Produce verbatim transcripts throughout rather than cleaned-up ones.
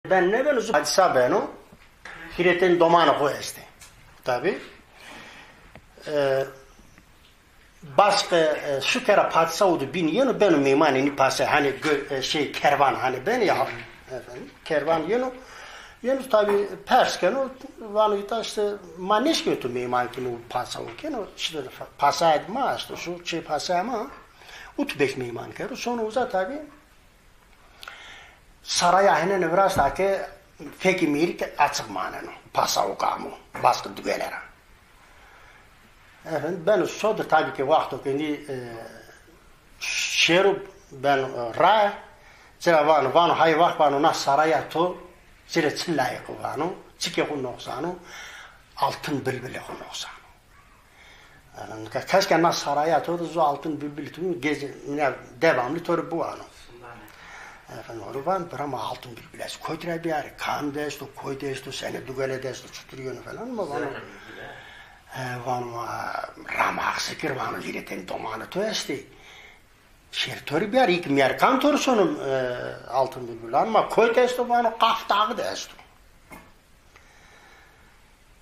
Ben nêbeno, zu padîsa beno. Hîrêtên domanê xo estê. Tabî. E, Basqe, e, suke ra padîsa û di bîn yeno, beno meymanê nî pase, hanî gö-, e, şey, kervan hanî benê ya, efendim, kervan yeno, yeno tabî pers keno, vano îta îşte ma nêşkîno tu meyman kî no pasa û keno, îşte pasa ma îşte şu çê pasa ma, û tu bek meyman kero, sono uza tabî saraya henene virasta ke fekê mêrik açık maneno, pasa û gamo, basqe dugele ra. Efendim, beno so de tabî ke wexto ke nî, e, şêro beno, e, rae, ci ra vano, vano, hay wext vano, na saraya to ci rê çi layiq o vano, çikê xo noxsan o, altın bilbilê xo noxsan o. Efendim, ke-, keşke na saraya to de zu altın bilbil tu, gece, ne, devamlı to rê biwano. Efendim, onu van, bira ma altın bilbil ez kotî ra biyarî, kam de esto, koy de esto, sene dugele de esto, çutur yeno falan, ma vano. He, vano, e, rama haq sekir, vano, hîrêtên domanê to estê. Şêr to rê biyarî, îk miyar kam to rê sono, e, altın bilbil. Ama koy de esto, vano, Qaf Dağı de esto.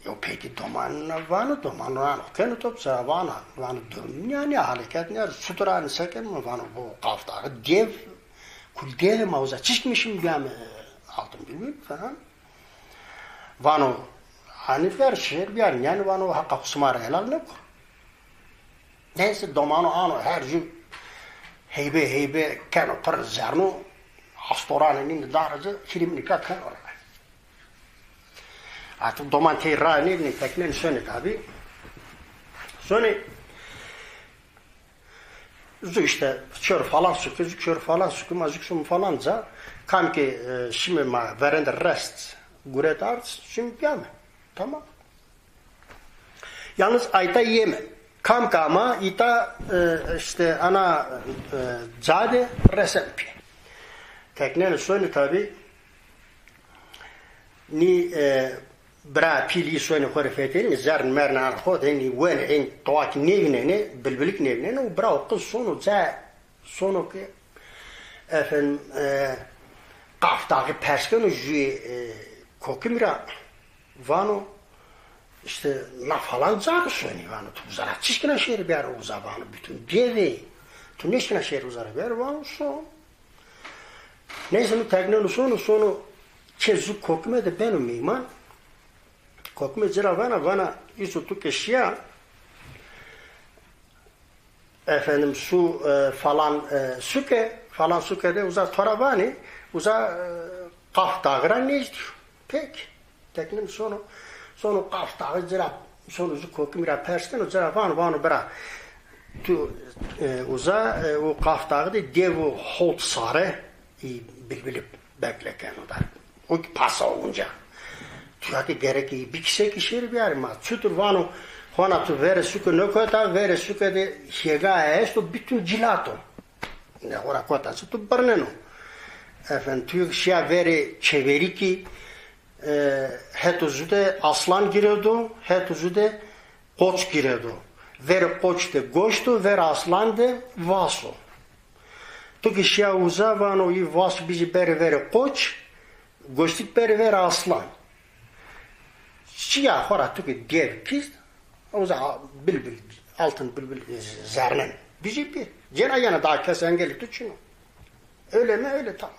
Yo peki doman vano, doman vano, keno top sera vana, vano durum nîya, nîya haleket nîya, suturani seke mi vano, bu Qaf Dağı dev, kul dev ma uza çişk mi şimdi biyame, e, altın bilbil falan. Vano, hani ver şêr biyar, yani vano, haqqa xo sima ra helal neko. Neyse, domano ano her ju heybe heybe keno pir zerno, astoranê nîne darize, hîrê mi nika keno ra. Artık doman tey ra nêdîne, teknenê sonê tabî. Sonê zu işte çor falan suke, zu çor falan suke, ma zu sume falan ca, kam ke, e, şime ma verende rest, guret ard, şime biyame. Tamam. Yalnız ayta yeme. Kam kama ita, e, işte ana, e, cade resen pi. Teknenê sonê tabî nî, e, bira pîlî sonê xo rê fetelî, zern mern an xo de nî wen en toak nêvînenê, bilbilik nêvînenê û bira o qiz sono ca, sono ke efendim, e, Qaf Dağı pers keno jüyê, e, kokimî ra. Vano, işte, na falan ca rê sonî, vano, tu uza ra çişkîna şêrî biyarî uza, vano, bütün devê, tu nêşkîna şêrî uza ra biyarî, vano, son. Neyse, no tekneno sono, sono, çê zu kokime de beno meyman. Kokime ci ra vana, vana, îso tu ke şiya, efendim, su, e, falan, e, suke, falan suke de uza to ra vanê, uza, e, Qaf Dağı ra nêzdî yo. Peki. Teknenê sono, sono Qaf Dağı ci ra, sono zu kokimî ra pers keno, ci ra vano, vano bira, tu, e, uza, e, o Qaf Dağı de dev o hot sare, î bilbili bekle keno da. O ki pasa onca. Tu ya ki gerek î bikise ki şêrî biyarî ma. Çutur vano, hona tu verê suke nêkota, verê suke de hêga esto, bütün cilat o. Ne xora kota se tu birneno. Efendim, tu şiya verê çeverîkî, e, heto zu de aslan girêdo, heto zu de qoç girêdo. Verê qoç de goşt o, verê aslan de vas o. Tu ki şiya uza, vano, î vas bijî berê verê qoç, goştî berê verê aslan. Şiya xora tu ki dev kist, uza bilbil, altın bilbil, e, zernen. Bijî pê. Cêna yena daha kes engelê tu çin o. Öyle mi? Öyle, tamam.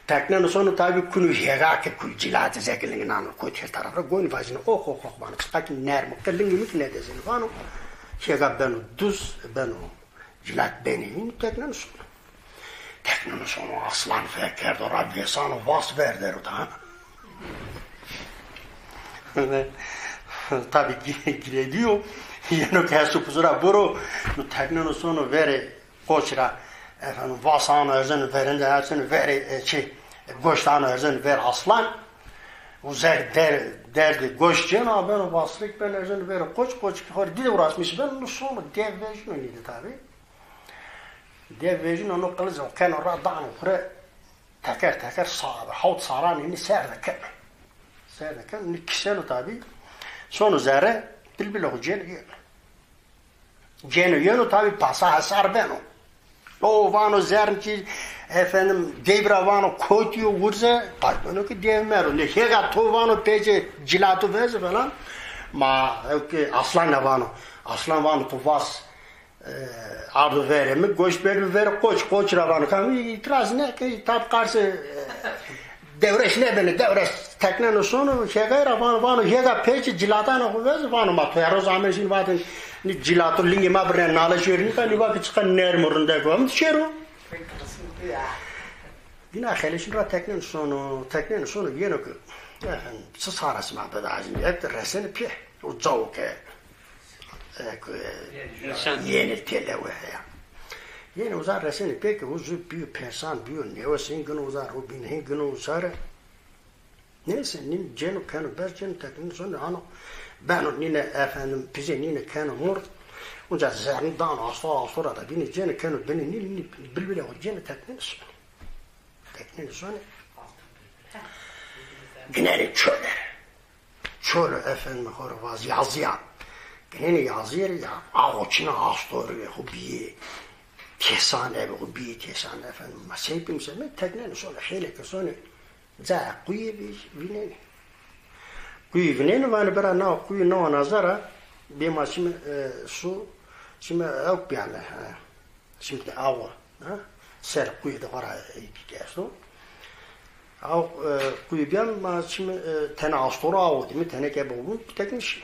Tekneno sono tabî kuno hêga ke kul cilatî zeke lingî nano kotî her taraf ra, gonî vajîno, oh, oh, oh, vano, çiqa ki nerm o, ke lingî mi ki nêdezeno, vano, hêga beno duz, beno cilat benê hîn, tekneno sono. Tekneno sono aslan fekerdo ra vêsano, vas ver der o da. Tabî gi-, girêdîyo, yeno ke heso pusu ra buro, no tekneno sono verê qoç ra, efendim, vas ano erzeno verende, erzeno verê, e, çi, e, goşt ano erzeno verê aslan. Uza der-, derdê goşt cêno, a beno vaslik, beno erzeno verê qoç, qoç ki xo rê dîde uğraşmış beno, no sono, dev vejîno nî de tabî. Dev vejîno, no qiliz o keno ra dano xo rê, teker teker sa-, hawt saranê nî ser de keno. Ser de keno, nî kiseno tabî. Sono zerre, bilbilê xo cêno yeno. Cêno yeno tabî pasa hesar beno. O vano zern kî, Efendim, dev ra vano kotî yo wurze, qay beno ki dev mero. Nê hêga to vano pêçê cilato veze falan. Ma ew ki aslan ne vano. Aslan vano to vas, e, ardo verê mi, goş berdî verê qoç. Qoç ra vano kam îtiraz neke, tab qarse, e, dewreş nêbenê, dewreş tekneno sono, hêgay ra vano, vano hêga pêçê cilatana xo veze, vano ma to her roz amê şin vatên, nî cilato lingê ma birnê nale şêrî nika, nî va ki çiqa nerm û rindek o, em şêro. Dîna xeleşin ra tekneno sono, tekneno sono yeno ki, efendim, çi sara sima bida, ez eke reseno pê, o cawo ke, e, ke, yenê têlewe ya. Yenê uza reseno pê ki, o zu bîyo persan, bîyo newes, hên gino uza ro, bîn hên gino uza re. Neyse, nîn cêno keno ber, cêno tekneno sono, ano beno nîne efendim, pîzê nîne keno mor. Unca zerrîn dano, astor, astor ra da bîne cêno keno binê nîl, nî bilbilê xo cêno tekneno sono. Tekneno sono. Ginenê çole. Çole efendim xo ra vaz yazîyan. Ginenê yazîye rê ya, awo çina astorê xo bîyê têsan, ebe xo bîyê têsan efendim. Ma sey bîme sey bîme, tekneno sono, xeylê ke sono. Cayê quyî vî-, vînenê. Quyî vînenê, vanê bira na quyî no naza ra, bê ma çimê, e, su, çimê ewk bîyane, ha. Çimê awa, ha. Ser quyî de xora, e, esto. Aw, e, quyî bîyan ma çimê, e, tene astor awo dîme, tene ke bobun, teknişî.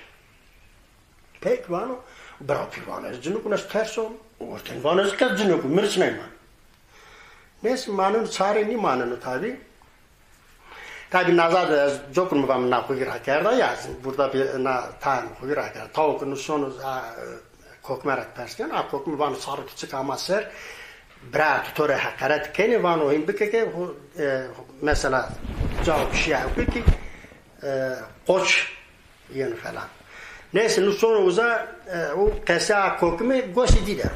Pek vano, bira pî vano, ez ciniko, ez terson. Orten vano, ez kes ciniko, mi rê çinay ma. Neyse, maneno, çare nîmaneno tabî. Tabî naza de ez cokur mi va mi na xo vîra kerda ya, ez burada bir na tayê mi xo vîra kerda. Tawo ki nu sono, a, kokme ra pers keno, a kokme vano, sarro ki çik ama ser, bira tu to rê heqeret kenê, vano hên bike ke, ho, e, mesela, cao şîya ki, e, qoç yeno falan. Neyse, nu sono uza, e, o qese a kokme gosê dî de.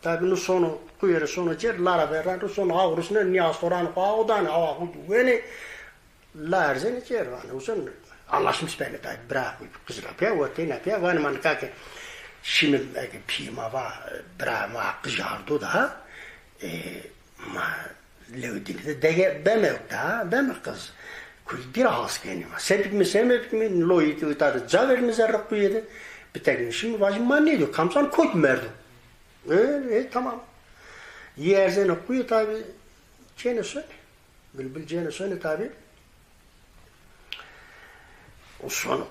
Tabî nu sono, quyê rê sono cêr, la ra verdan rê sono, aw rusnenê, nî astoranê xo aw danê, awa xo wenê, la erzenê cêr, vanê, uson anlaşmış benê tabî, bira xo qij ra pîya, werteyna pîya, vanê ma nika ke şîme, eke pîyê ma va, bira ma qij ardo da, e, ma lewê dîne de dege beme da, beme qij. Kul dî ra has kenê ma. Se bikme, se mebikme, loyî ki uta de ca verîme zerrê quyê de, biteknê şîme, vajîme ma nêdîyo, kamsan kot merdo. E, e, tamam. Yî erzeno quyê tabî, cêno sonê. Bilbil cêno sonê tabî. O sono,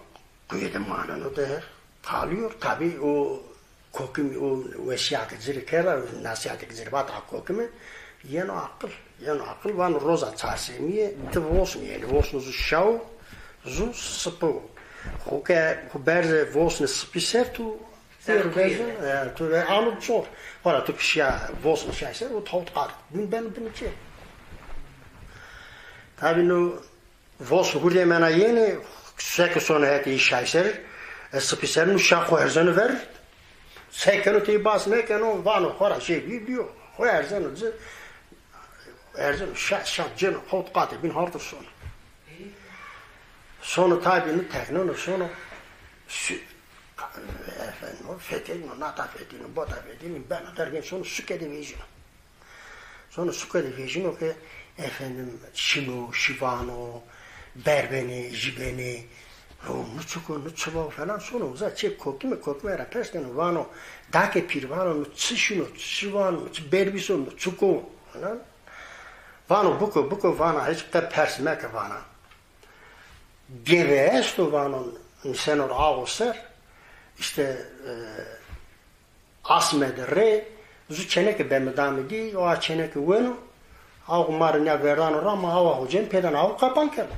quyê de maneno de, kalıyor. Tabî o kokimî, o wesîyatê ci rê kerda, o nasîyatê ci rê vat a kokimî, yeno aqil. Yeno aqil, vano roza çarşemîye, ti vosnî yenê, vosno zu şawo, zu sipi wo. Xo ke xo berze vosnê sipî ser tu, Ser tu ver, e, tu ver, ano zor. Xora tu ki şîya vosno şay ser, o tawt qat. Bin ben bin ki. Tabî no vosno hurdê mena yenê, seke sono hetê şay ser, e, sipî ser, no şa xo erzeno ver. Sekeno tey bas mekeno, vano xora şey bî, bîyo. Xo erzeno ci, erzeno şa, şa cêno, tawt qatê bin hardo sono. Sono tabî no tekneno sono, sü-, efendim, o fetelîno, nata fetelîno, bota fetelîno, beno dergên sono suke de vejîno. Sono suke de vejîno ke, efendim, şîno, şîvano, berbenê, jîbenê, no, no çik o, no çiva o falan, sono uza çê kokime, kokime ra pers keno, vano, dake pîr, vano, no çi şîno, çi şîvano, çi berbîso, no çik o falan. Vano, biko, biko, vana, hiç qe pers meke, vana. Gêve esto vano, niseno ro awo ser, îşte, e, asme de rê, zu çêneke beme dame dî, o a çêneke weno, awo ma rê nîya verdano ra, ma awa xo cême pêdano, awo qapan kerdo.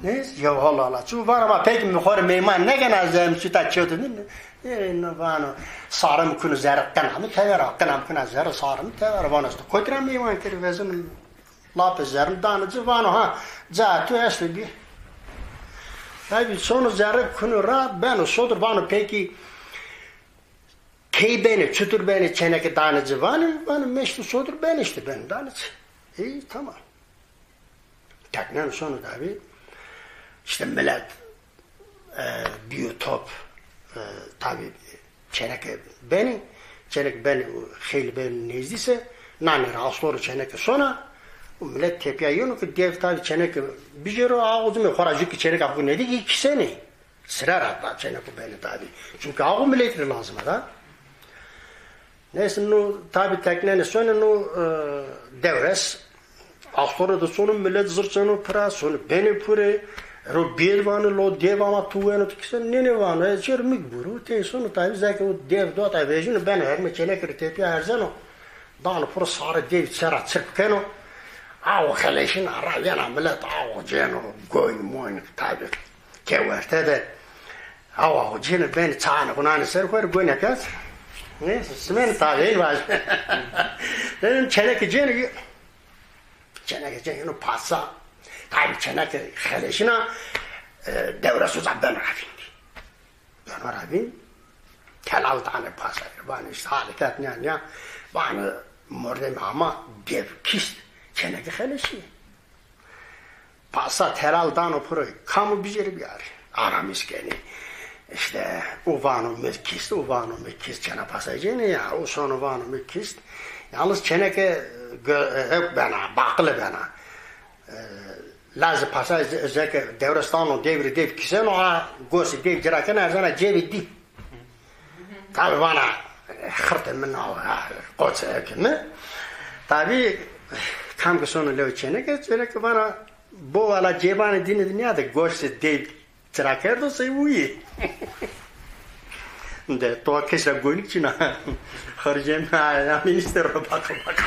Ne? Ya Allah Allah. Çu vana ma peki mi xo rê meyman nêkena, ez em çita çeto nî. E, no vano, sarê mi kuno zerre, qina mi tever a, qina mi kuna zerre, sarê mi tever a, vano, ez to kotî ra meyman kerî, vezeno. Lapê zerrî dano ci, vano ha, ca tu esto bî. Tabî sono zerrî kuno ra, beno sodir, vano pekî key benê, çutur benê, çêneke danê ci, vanê, vanê meşto sodir benê, îşte benê danê ci. Îyî, tamam. Tekneno sono tabî. Îşte milet, e, bîyo top, e, tabî çêneke benê, Çêneke benê, xeylê benê nêzdî se, nanê ra astorê çêneke sona, û milet tepîya yeno ke dev tabî çêneke bijêro, a o zimê xo ra jû ke çêneka xo nêdî, î kisenê. Sire ra da çêneko benê tabî. Çunke a o miletî rê lazim a da. Neyse, no tabî teknenê sonê no, e, Dewres. Astorê de sono, milet zirçeno pira, sono benê pure, ero bêd vanê, lo dev ama tu weno, tu kise nênê vano, ez çêr mik buru, tey sono tabî zeke o dev dota vejîno, beno hermê çêneke rê tepîya erzeno, dano piro sarê dev sera çirp keno, awo xeleşîna ra yena milet awo cêno, goyn moyn tabî kewerte de, awo awo cêno benê çaxanê xo nanê ser xo rê goyna pîya, neyse, simêne tabî, hên vajî. Dedim, çêneke cêno, çêneke cêno pasa. Tabî çêneke xeleşîna, e, Dewres uza beno ra vîndî. Beno ra vîn, telal danê pasa. Vanê îşte halî ket nîya nîya. Vanê mordemî ama dev kîst, çêneke xeleşî. Pasa telal dano piro, kam o bijêrê biyarê. Aramîz kenê. Îşte, o vano mi kîst, o vano mi kîst, çêna pasa cênê ya, o sono vano mi kîst. Yalnız çêneke gö-, e, hep bena, baqile bena. E, lazê pasa ze-, zeke Dewres dano dev rê, dev kîseno, a gosê dev ci ra kena, erzena cêbê dî. Tabî vana, xirtê mi na, qoçê eke mi. Tabî kam ke sono lewê çêneke, çêneke vana, bo wela cêbanê dînî de nîyade, goştê dev ci ra kerdo sey uyê. De to kes ra gonik çin a. Xaricê mi ya, minister ro baka baka.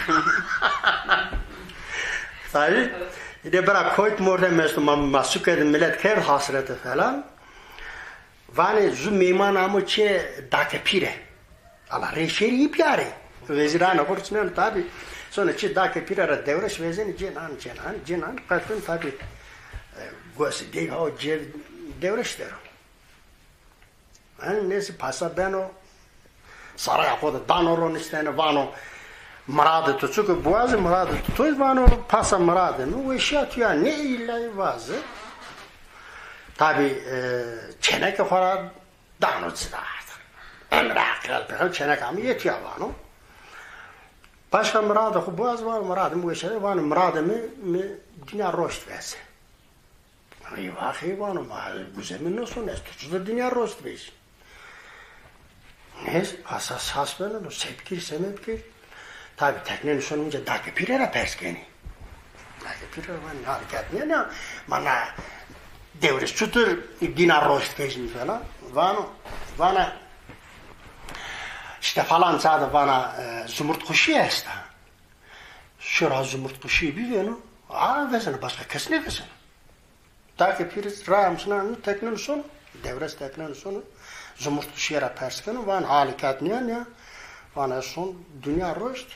Tabî, îde bira koyt mordem esto, ma, ma suke de milet kerd hasrete falan. Vanê zu meyman amo çê Dake Pîre. Ala rê şêrî î biyarê. Vezîranê xo rê çineno tabî. Sono çê Dake Pîre ra Dewres vezenê cênan, cênan, cênan. Qetin tabî, e, gosê dey ha o cê Dewres der o. Hen neyse pasa beno. Saraya xo de dano roniştene, vano, miradê to çik o, biwazê miradê to. Toy vano, pasa miradê mi weşîya tuya, nê îllay vaze. Tabî, e, çêneke xo ra dano ci de artık. Emre aqil, çêneka mi yê tuya vano. Paşa miradê xo biwaz, vano, miradê mi weşîya, vano, miradê mi, mi dinya roşt veze. Eyvah, eyvah, ma guzê mi no son, ez tu çi de dinya roşt vejî. Neyse, pasa sas beno, no se bikir, se mebikir. Tabî teknenê sono uca Dake Pîre ra pers kenê. Dake Pîre ra vanê, halî ket nîya, ma na Dewres çutir dinya roşt vejî falan. Vano, vana, işte falan ca de vana, e, zumurtquşî esta. Şira zumurtquşî bivêno, a vezena, başka kes nêvezena. Dake Pîre raya mi şina, teknenê sono, Dewres teknenê sono, zumurtquşîye ra pers keno, van halî ket nîya nîya, van ez son dinya roşt.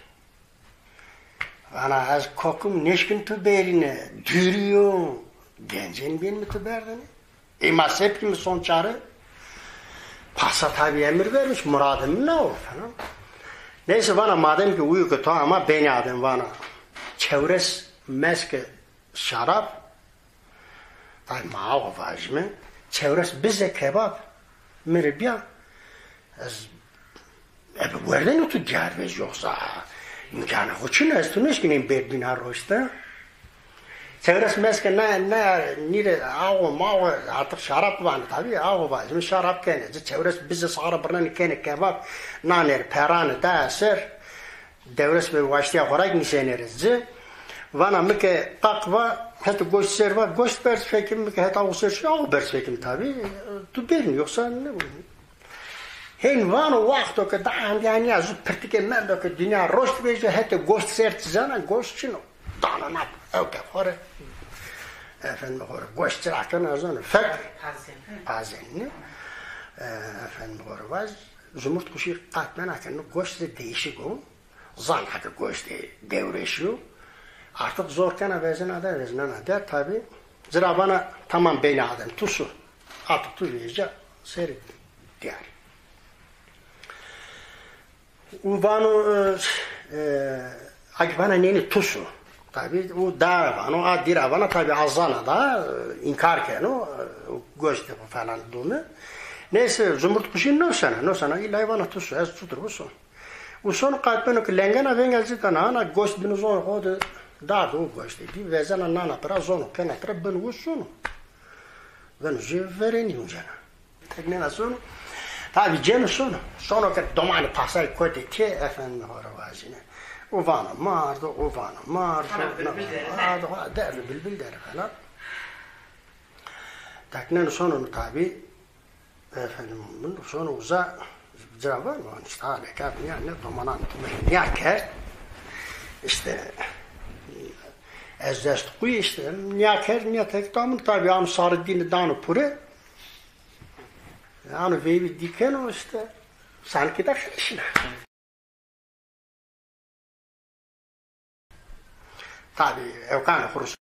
Vana ez kokim nêşkin tu bêrîne, dûrî yo, gencên bîn mi tu berdene. Ê ma se bikîme, son çare? Pasa tabî emir vermiş, miradê mi na o falan. Neyse vana madem ki uyu ki to ama benî adem vana. Çewres meske şarab, tabî ma awa vajîme, çewres bize kebab mi rê bîya, ez ebe werdenê tu diyar vejî, yoxsa îmkanê xo çin o, ez tu nêşkînên bêr bîna roşte. Çewres meske ne, ne, nîre awo mawo, artık şarap vanê tabî, awo vajîme şarap kenê. Ci çewres bize sare birnenê kenê kebab, nanê rê peranê daya ser. Dewres be waştîya xo ra nîsenê rê ci. Vana mi ke qaq va, hetê goşt ser va, goşt berz fekîme, mi ke heta awo ser şî, awo berz fekîme tabî. Tu bêrîne, yoxsa ne? Hên vano, wexto ke da endî hanîya zu pirtike mendo ke dinya roşt vejîyo, hetê goşt ser ci zana, goşt çin o. Dano na ewke xo rê. Efendime xo rê goşt ci ra keno, ez zano fek. Azenî. Azenî. E, efendime xo rê vaj, zumurtquşî qat mena ke no goşt zî değişik o. Zana ke goştê Dewreşî yo. Artık zor kena vezena der, vezenena der tabî. Ci ra vana tamam, benî adem tu su. Artık tu vejîya serê diyarî. Û vano, e, e, a kî vana nênê tu su. Tabî û da vano, a dî ra vana, tabî a zana da, e, înkar keno, e, goştê xo falan dome. Neyse, zumurtquşî no sena, no sena, îllay vana tu su, ez çutir biso. Û sono qat beno ke lengena veng ez ci dana, ana goşt bino zonê xo de, dardo o goştê. Dî vezena nana pira, zono kena pira, beno o sono. Beno jê verênî uncena. Teknena sono. Tabî cêno sono. Sono ke domanê pasay kotê tê, efendime xo ra vajîne. O vano mardo, o vano mardo, na vano mardo, ha, derdo bilbil der falan. Tekneno sono no tabî. Efendim, sono uza, ci ra vano, işte, ha, bekar nîya, ne domanan nîya kerd. İşte, ez dest quy, işte, nîya kerd, nîya tek tamam, tabî, ano sarı dîni dano pure. Ano veyvî dîkeno, işte, sanki de xirişine. Tabî, ewkan xurus